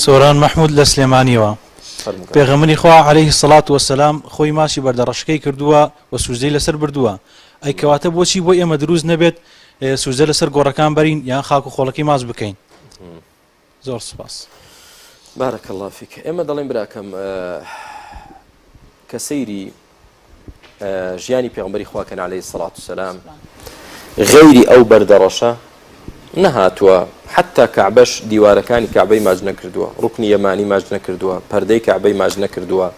سۆران مەحمود لە سلێمانیەوە. پێغەمبەری خوا علیە الصلوە والسلام خۆی ماچی بەردە ڕەشەکەی کردووە و سوجدەی لەسەر بردووە ئەی کەواتە بۆچی بۆ ئێمە دروست نەبێت سوجدە لەسەر گۆڕەکان بەرین یان خاک و خۆڵەکەی ماچ بکەین زۆر سوپاس. بارک اللە فیک ئێمە دەڵێین براکەم کە سەیری ژیانی پێغمبەری خوا کەن عەلەیهی سەڵات و سەلام غەیری ئەو بەردە ڕەشە نەهاتووە حتا کەعبەش دیوارەکانی کەعبەی ماچ نەکردووە ڕوکنی یەمانی ماچ نەکردووە پەردەی کەعبەی ماچ نەکردووە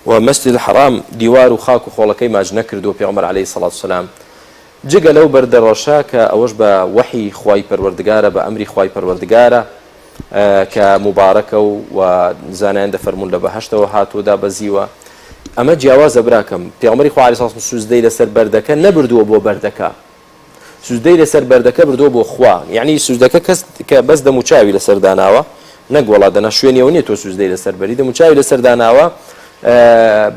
و مەسجد الحرام دیوار و خاک و خۆڵەکەی ماچ نەکردووە پێغمبەر عەلەیهی سەڵات و سەلام جگە لەو بەردە ڕەشە کە ئەوەش بە وەحی خوای پەروەردگارە بە ئەمری خوای پەروەردگارە کە موبارەکە و و زانایان دەفەرموون لە بەهەشتەوە هاتووە دابەزیوە ئەمە جیاوازە براکەم پێغەمبەری خوا عەلەیهی سڵام سوجدەی لەسەر بەردەکە نەبردووە بۆ بەردەکە سوجدەی لەسەر بەردەکە بردووە بۆ خوا یعنی سوجدەکە کەس کە بەس دەموچاوی لەسەر داناوە نەک وەڵا دەنا شوێنیەوە نییە تۆ سوجدەی لەسەر بەری دەموچاوی لەسەر داناوە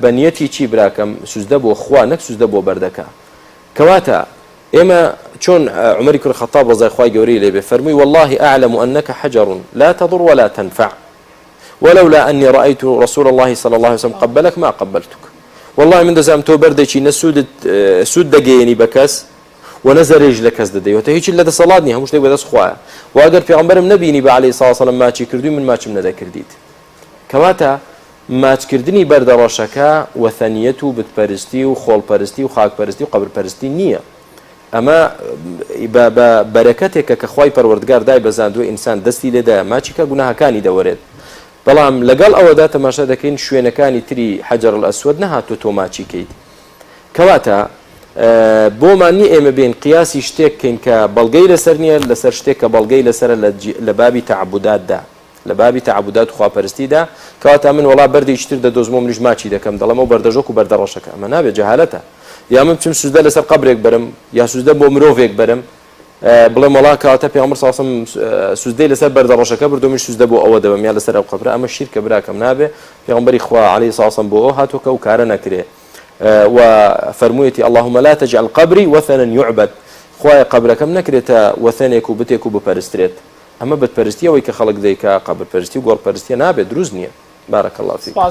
بە نیەتی چی براکەم سوجدە بۆ خوا نەک سوجدە بۆ بەردەکە کەواتە ئێمە چۆن عومەری کوڕی خەتاب ڕەزای خوای گەورەی لێ بێ فەرمووی واللە اعلم انک حجر لا تضر ولا تنفع ولولا اني رأيت رسول الله صلى الله عليه وسلم قبلك ما قبلتك والله من دەزانم تۆ بەردێکی نە سوودت سوود دەگەیەنی بە کەس و نە زەرەریش لە کەس دەدەی وتە هیچ لە دەسەڵات نیە هەموو شتێک بەدەست خوایە و ئەگەر پێغەمبەرم نەبینی بە عەلەیهی سڵاو سەلام ماچی کردووی من ماچم نەدەکردیت کەواتە ماچکردنی بەردە ڕەشەکە وەثەنیەت و بتپەرستی و خۆڵپەرستی و خاکپەرستی و قەبرپەرستی نییە. ئەمە بە بە بەرەکەتێکە کە خوای پەروەردگار دایبەزاندووە ئینسان دەستی لێدایە ماچی کا گوناهەکانی دەوەرێت. بەڵام لەگەڵ ئەوەدا تەماشا دەکەین شوێنەکانی تری حەجەر الاسود نەهاتووە تۆ ماچی کەیت. کەواتە بۆمان نییە ئێمە بێین قیاسی شتێک کەین کە بەڵگەی لەسەر نییە لەسەر شتێک کە بەڵگەی لەسەرە لە بابی تەعەبوداتدا. لە بابی تەعەبودات و خواپەرستیدا، کەواتە من وەڵا بەردێکی تر دەدۆزمەوە منیش ماچی دەکەم دەڵێم ئەو بەردەش وەکو بەردە ڕەشەکە ئەمە نابێت جەهالەتە یا من بچم سوجدە لەسەر قەبرێک بەرم یا سوجدە بۆ مرۆڤێک بەرم بڵێم وەڵا کەواتە پێغەمبەر صلی الله علیه و سلم سوجدەی لەسەر بەردە ڕەشەکە بردو منیش سوجدە بۆ ئەوە دەبەم یا لەسەر ئەو قەبرە ئەمە شیرکە براکەم نابێ پێغەمبەری خوا علیه الصلاة والسلام بۆ ئەو هاتووە کە ئەو کارە نەکرێ و فەرموویەتی اللهم لا تجعل قبری وثنا يعبد خوایە قەبرەکەم نەکرێتە وەثەنێک و بتێک و بپەرسترێت ئەمە بت پەرستیە ئەوەی کە خەڵک دەیکا قەبر پەرستی و گۆڕ پەرستیە نابێت دروست نیە بارک اللە فیک. سپاس.